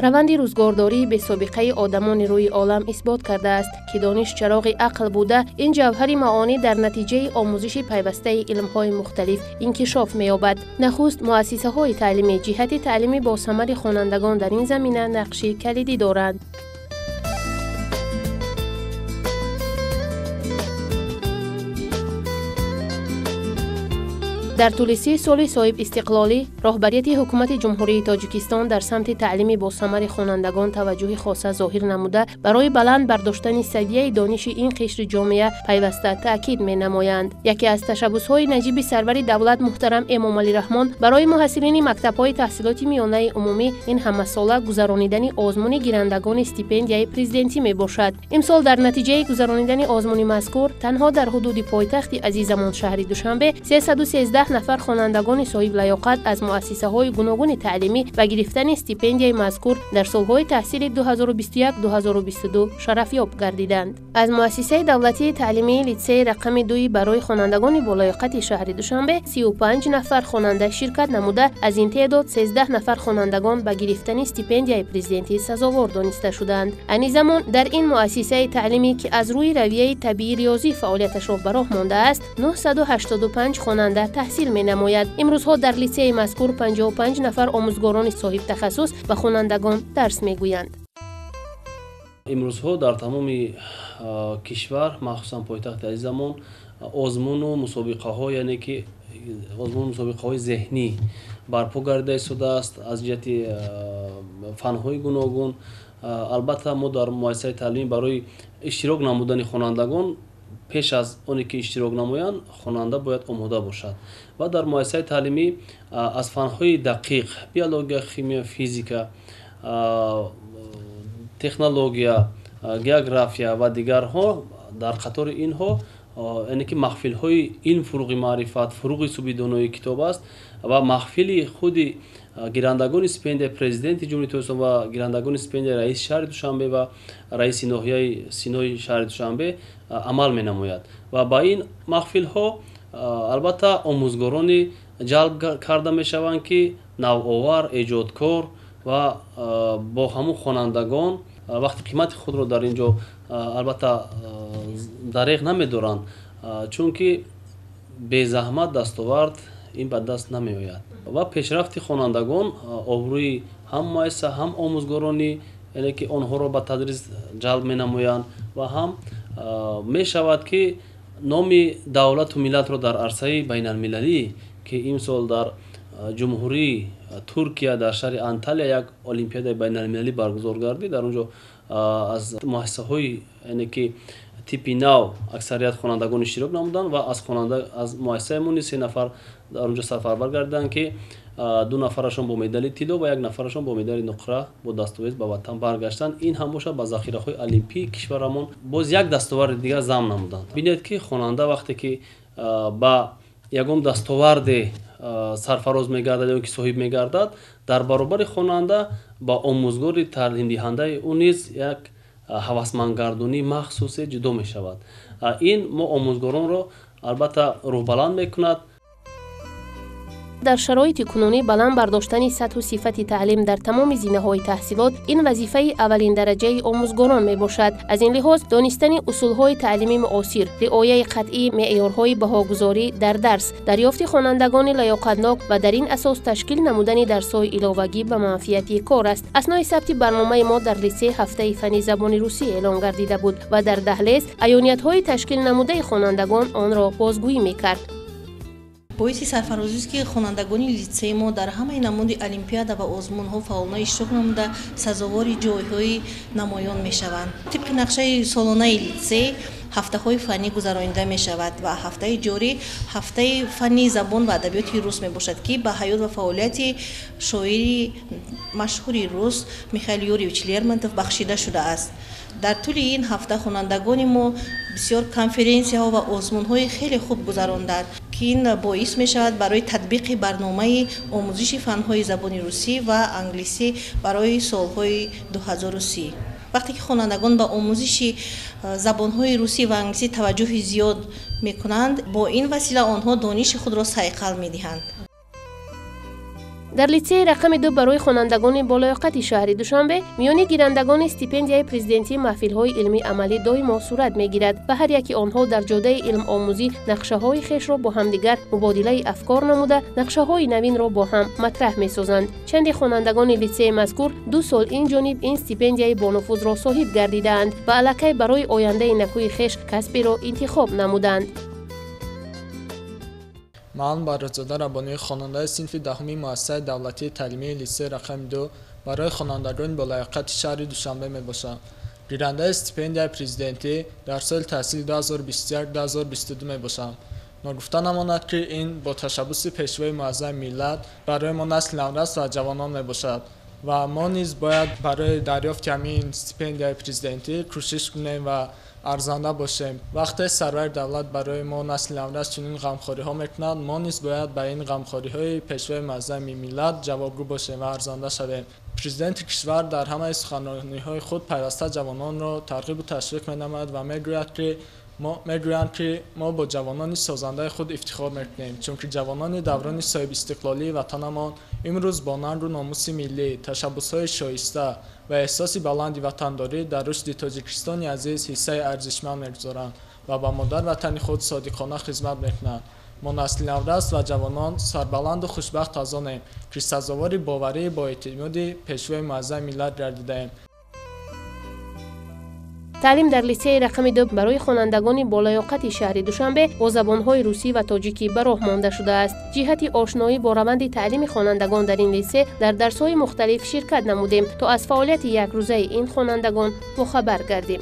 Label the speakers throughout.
Speaker 1: Раванди рӯзгордории бесобиқаи одамони рӯи олам исбот кардааст, ки дониш чароғи ақл буда, ин ҷавҳари маонӣ дар натиҷаи омӯзиши пайвастаи илмҳои мухталиф инкишоф меёбад. Нахуст муассисаҳои таълимӣ ҷиҳати таълими босамари хонандагон дар ин замина нақши калидӣ доранд. Дар тӯли 30 соли соҳибистиқлолӣ роҳбарияти ҳукумати Ҷумҳурии Тоҷикистон дар самти таълими босамари хонандагон таваҷҷӯҳи хоса зоҳир намуда, барои баланд бардоштани савияи дониши ин қишри ҷомеа пайваста таъкид менамоянд. Яке аз ташаббусҳои наҷиби сарвари давлат муҳтарам Эмомалӣ Раҳмон барои муҳассилини мактабҳои таҳсилоти миёнаи умумӣ ин ҳамасола гузаронидани озмуни гирандагони стипендияи президентӣ мебошад. Имсол дар натиҷаи гузаронидани озмуни мазкур танҳо дар ҳудуди пойтахти азизамон шаҳри Душанбе 313 нафар хонандагони соҳиблаёқат аз муассисаҳои гуногуни таълимӣ ба гирифтани стипендияи мазкур дар солҳои таҳсили 2021-2022 шарафёб гардиданд. Аз муассисаи давлатии таълимии литсеи рақами 2 барои хонандагони болаёқати шаҳри Душанбе 35 нафар хонанда ширкат намуда, аз ин теъдод 13 нафар хонандагон ба гирифтани стипендияи президентӣ сазовор дониста шуданд. Айни замон дар ин муассисаи таълимӣ, ки аз рӯи равияи табиӣ риёзӣ фаъолияташро ба роҳ мондааст, 985 хонанда таҳсил менамояд. Имрӯзҳо дар литсеи мазкур 55 нафар омӯзгорони соҳибтахассус ба хонандагон дарс мегӯянд.
Speaker 2: Имрӯзҳо дар тамоми кишвар, махсусан пойтахти азизамон, озмуну мусобиқаҳо, яъне ки озмуну мусобиқаҳои зеҳнӣ барпо гардида истодааст аз ҷиҳати фанҳои гуногун. Албатта, мо дар муассисаи таълимӣ барои иштирок намудани хонандагон пеш аз оне ки иштирок намоянд, хонанда бояд омода бошад ва дар муассисаи таълимӣ аз фанҳои дақиқ биология, химия, физика, технология, география ва дигарҳо, дар қатори инҳо яъне ки маҳфилҳои илм, фуруғи маърифат, фуруғи субҳи донои китоб аст ва маҳфили худи гирандагони стипендияи президенти Ҷумҳурии Тоҷикистон ва гирандагони стипендияи раиси шаҳри Душанбе ва раиси ноҳияи Синои шаҳри Душанбе амал менамояд ва ба ин маҳфилҳо албатта омӯзгорони ҷалб карда мешаванд, ки навовар, эҷодкор ва бо ҳамун хонандагон вақти қимати худро дар ин ҷо албатта дареғ намедоранд, чунки безаҳмат дастовард ин ба даст намеояд ва пешрафти хонандагон обрӯи ҳам муассиса, ҳам омӯзгорони, яъне ки онҳоро ба тадрис ҷалб менамоянд ва ҳам мешавад, ки номи давлату миллатро дар арсаи байналмилалӣ, ки имсол дар ҷумҳурии Туркия дар шаҳри Анталия як олимпиадаи байналмилалӣ баргузор гардид, дар он ҷо аз муассисаҳои яъне ки типи нав аксарият хонандагон иштирок намуданд ва аз хонанда аз муассисаи мо низ 3 нафар дар он ҷо сафарбар гардиданд, ки 2 нафарашон бо медали тилло ва 1 нафарашон бо медали нуқра бо дастовез ба ватан баргаштанд. Ин ҳам бошад ба захираҳои олимпии кишварамон боз як дастоварди дигар зам намуданд. Бинед, ки хонанда вақте ки ба ягон дастоварде сарфароз мегардад ё ки соҳиб мегардад, дар баробари хонанда ба омӯзгори таълимдиҳандаи ӯ низ як ҳавасмандгардонии махсусе ҷудо мешавад. Ин мо омӯзгоронро албатта рӯҳбаланд мекунад.
Speaker 1: Дар шароити кунунӣ баланд бардоштани сатҳу сифати таълим дар тамоми зинаҳои таҳсилот ин вазифаи аввалиндараҷаи омӯзгорон мебошад. Аз ин лиҳоз донистани усулҳои таълими муосир, риояи қатъии меъёрҳои баҳогузорӣ дар дарс, дарёфти хонандагони лаёқатнок ва дар ин асос ташкил намудани дарсҳои иловагӣ ба манфиати кор аст. Аснои сабти барномаи мо дар литсей ҳафтаи фанни забони русӣ эълон гардида буд ва дар даҳлез аёниятҳои ташкил намудаи хонандагон онро бозгӯӣ мекард.
Speaker 3: Боиси сарфарозист, ки хонандагони литсеи мо дар ҳамаи намуди олимпиада ва озмунҳо фаъолона иштирок намуда, сазовори ҷойҳои намоён мешаванд. Тибқи нақшаи солонаи литсей ҳафтаҳои фаннӣ гузаронида мешавад ва ҳафтаи ҷорӣ ҳафтаи фанни забон ва адабиёти рус мебошад, ки ба ҳаёт ва фаъолияти шоири машҳури рус Михаил Юрьевич Лермонтов бахшида шудааст. Дар тӯли ин ҳафта хонандагони мо бисёр конференсияҳо ва озмунҳои хеле хуб гузаронданд, ки ин боис мешавад барои татбиқи барномаи омӯзиши фанҳои забони русӣ ва англисӣ барои солҳои 2030. Вақте ки хонандагон ба омӯзиши забонҳои русӣ ва англисӣ таваҷҷӯҳи зиёд мекунанд, бо ин васила онҳо дониши худро сайқал медиҳанд.
Speaker 1: Дар литсеи рақами 2 барои хонандагони болаёқати шаҳри Душанбе миёни гирандагони стипендияи президентӣ маҳфилҳои илмии амалӣ доимо сурат мегирад ва ҳар яки онҳо дар ҷодаи илмомӯзӣ нақшаҳои хешро бо ҳамдигар мубодилаи афкор намуда, нақшаҳои навинро бо ҳам матраҳ месозанд. Чанде хонандагони литсеи мазкур 2 сол ин ҷониб ин стипендияи бонуфузро соҳиб гардидаанд ва аллакай барои ояндаи накӯи хеш касберо интихоб намуданд.
Speaker 4: Ман Баротзода Рабонӣ, хонандаи синфи 10-уми муассисаи давлатии таълимии литсеи рақами 2 барои хонандагони болаёқати шаҳри Душанбе мебошам. Гирандаи стипендияи президентӣ дар соли таҳсили 2021-2022 мебошам. Ногуфта намонад, ки ин бо ташаббуси пешвои муаззами миллат барои мо насли наврас ва ҷавонон мебошад ва мо низ бояд барои дарёфти ҳамин стипендияи президентӣ кӯшиш кунем ва арзанда бошем. Вақте сарвари давлат барои мо насли наврас чунин ғамхориҳо мекунад, мо низ бояд ба ин ғамхориҳои пешвои муаззами миллат ҷавобгӯ бошем ва арзанда шавем. Президенти кишвар дар ҳамаи суханрониҳои худ пайваста ҷавононро тарғибу ташвиқ менамояд ва мегӯянд, ки мо бо ҷавонони созандаи худ ифтихор мекунем, чунки ҷавонони даврони соҳибистиқлолии ватанамон имрӯз бо нангу номуси миллӣ, ташаббусҳои шоиста ва эҳсоси баланди ватандорӣ дар рушди Тоҷикистони азиз ҳиссаи арзишманд мегузоранд ва ба модар ватани худ содиқона хизмат мекунанд. Мо насли наврас ва ҷавонон сарбаланду хушбахт аз онем, ки сазовори боварии боэътимоди пешвои муаззами миллат гардидаем.
Speaker 1: Таълим дар литсеи рақами 2 барои хонандагони болаёқати шаҳри Душанбе бо забонҳои русӣ ва тоҷикӣ ба роҳ монда шудааст. Ҷиҳати ошноӣ бо раванди таълими хонандагон дар ин литсей дар дарсҳои мухталиф ширкат намудем, то аз фаъолияти якрӯзаи ин хонандагон бохабар гардем.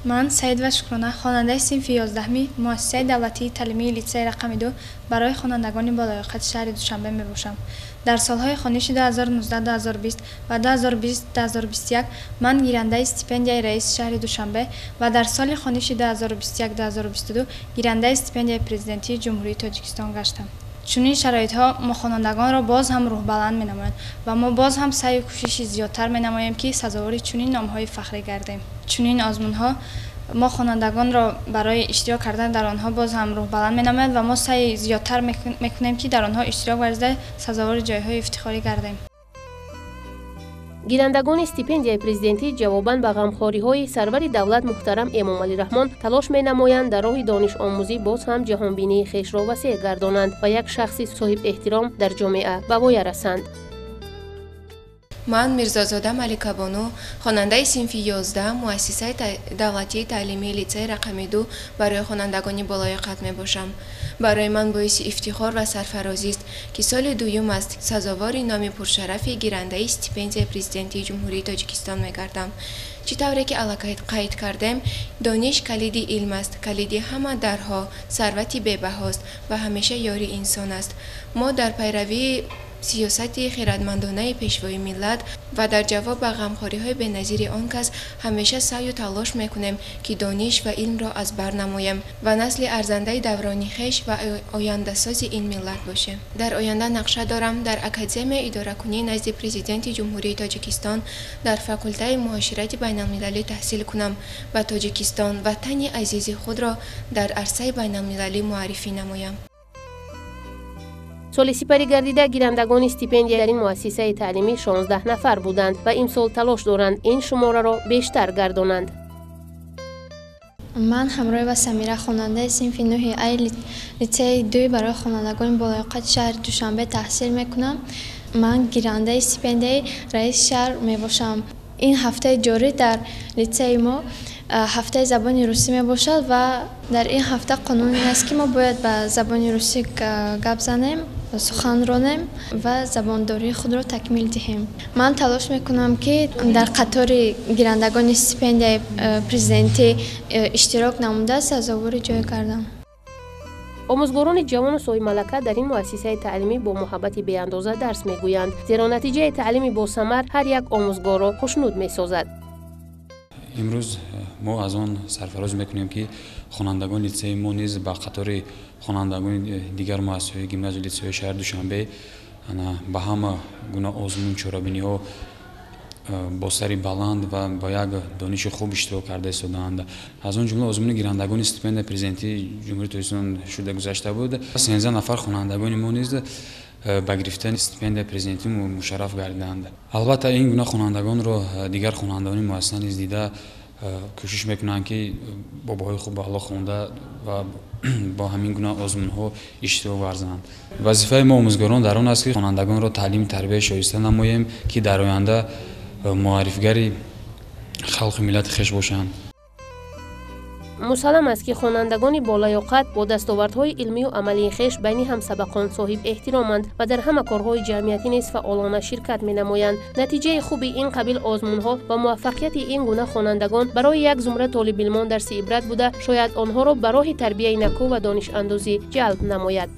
Speaker 5: Ман Саидова Шукрона, хонандаи синфи 11-ми муассисаи давлатии таълимии литсеи рақами 2 барои хонандагони болаёқати шаҳри Душанбе мебошам. Дар солҳои хониши 2019-2020 ва 2020-2021 ман гирандаи стипендияи раиси шаҳри Душанбе ва дар соли хониши 2021-2022 гирандаи стипендияи президентии Ҷумҳурии Тоҷикистон гаштам. Чунин шароитҳо мо хонандагонро боз ҳам рӯҳбаланд менамоянд ва мо боз ҳам саъю кӯшиши зиёдтар менамоем, ки сазовори чунин номҳои фахрӣ гардем. Чунин озмунҳо мо хонандагонро барои иштирок кардан дар онҳо боз ҳам рӯҳбаланд менамоянд ва мо саъи зиёдтар мекунем, ки дар онҳо иштирок варзида сазовори ҷойҳои ифтихорӣ гардем.
Speaker 1: Гирандагони стипендияи президентӣ ҷавобан ба ғамхориҳои сарвари давлат муҳтарам Эмомалӣ Раҳмон талош менамоянд дар роҳи донишомӯзӣ боз ҳам ҷаҳонбинии хешро васеъ гардонанд ва як шахси соҳибэҳтиром дар ҷомеа ба воя расанд.
Speaker 6: Ман Мирзозода Маликабону, хонандаи синфи 11 муассисаи давлатии таълимии литсеи рақами 2 барои хонандагони болаёқат мебошам. Барои ман боиси ифтихор ва сарфарозист, ки соли дуюм аст сазовори номи пуршарафи гирандаи стипендияи президентии Ҷумҳурии Тоҷикистон мегардам. Чӣ тавре ки аллакай қайд кардем, дониш калиди илм аст, калиди ҳама дарҳо, сарвати бебаҳост ва ҳамеша ёри инсон аст. Мо дар пайравии сиёсати хирадмандонаи пешвои миллат ва дар ҷавоб ба ғамхориҳои беназири он кас ҳамеша саъю талош мекунем, ки дониш ва илмро аз бар намоем ва насли арзандаи даврони хеш ва ояндасози ин миллат бошем. Дар оянда нақша дорам дар Академияи идоракунии назди Президенти Ҷумҳурии Тоҷикистон дар факултаи муоширати байналмилалӣ таҳсил кунам ва Тоҷикистон, ватани азизи худро дар арсаи байналмилалӣ муаррифӣ намоям.
Speaker 1: Соли сипарӣ гардида гирандагони стипендия дар ин муассисаи таълимӣ 16 нафар буданд ва имсол талош доранд ин шумораро бештар гардонанд.
Speaker 5: Ман Ҳамроева Самира, хонандаи синфи 9 А литсеи 2 барои хонандагони болаёқати шаҳри Душанбе таҳсил мекунам. Ман гирандаи стипендияи раиси шаҳр мебошам. Ин ҳафтаи ҷорӣ дар литсеи мо ҳафтаи забони русӣ мебошад ва дар ин ҳафта қонун ин аст, ки мо бояд ба забони русӣ гап занем, сухан ронем ва забондории худро такмил диҳем. Ман талош мекунам, ки дар қатори гирандагони стипендияи президентӣ иштирок намуда сазовори ҷой гардам.
Speaker 1: Омӯзгорони ҷавону соҳибмалака дар ин муассисаи таълимӣ бо муҳаббати беандоза дарс мегӯянд, зеро натиҷаи таълими босамар ҳар як омӯзгорро хушнуд месозад.
Speaker 7: Имрӯз мо аз он сарфароз мекунем, ки хонандагони литсеи мо низ ба қатори хонандагони дигар муассисаҳои гимназию литсейҳои шаҳри Душанбе ба ҳама гуна озмун чорабиниҳо бо сари баланд ва бо як дониши хуб иштирок карда истодаанд. Аз он ҷумла озмуни гирандагони стипендияи президентии Ҷумҳурии Тоҷикистон шуда гузашта буд. 13 нафар хонандагони мо низ ба гирифтани стипендияи президентӣ мушарраф гардиданд. Албатта, ин гуна хонандагонро дигар хонандагони муассиса низ дида кӯшиш мекунанд, ки бо баҳои хуб аъло хонда ва бо ҳамин гуна озмунҳо иштирок варзанд. Вазифаи мо омӯзгорон дар он аст, ки хонандагонро таълими тарбияи шоиста намоем, ки дар оянда муаррифгари халқу миллати хеш бошанд.
Speaker 1: Мусаллам аст, ки хонандагони болаёқат бо дастовардҳои илмию амалии хеш байни ҳамсабақон соҳиб эҳтироманд ва дар ҳама корҳои ҷамъиятӣ низ фаъолона ширкат менамоянд. Натиҷаи хуби ин қабил озмунҳо ва муваффақияти ин гуна хонандагон барои як зумра толибилмон дарси ибрат буда, шояд онҳоро ба роҳи тарбияи накӯ ва донишандозӣ ҷалб намояд.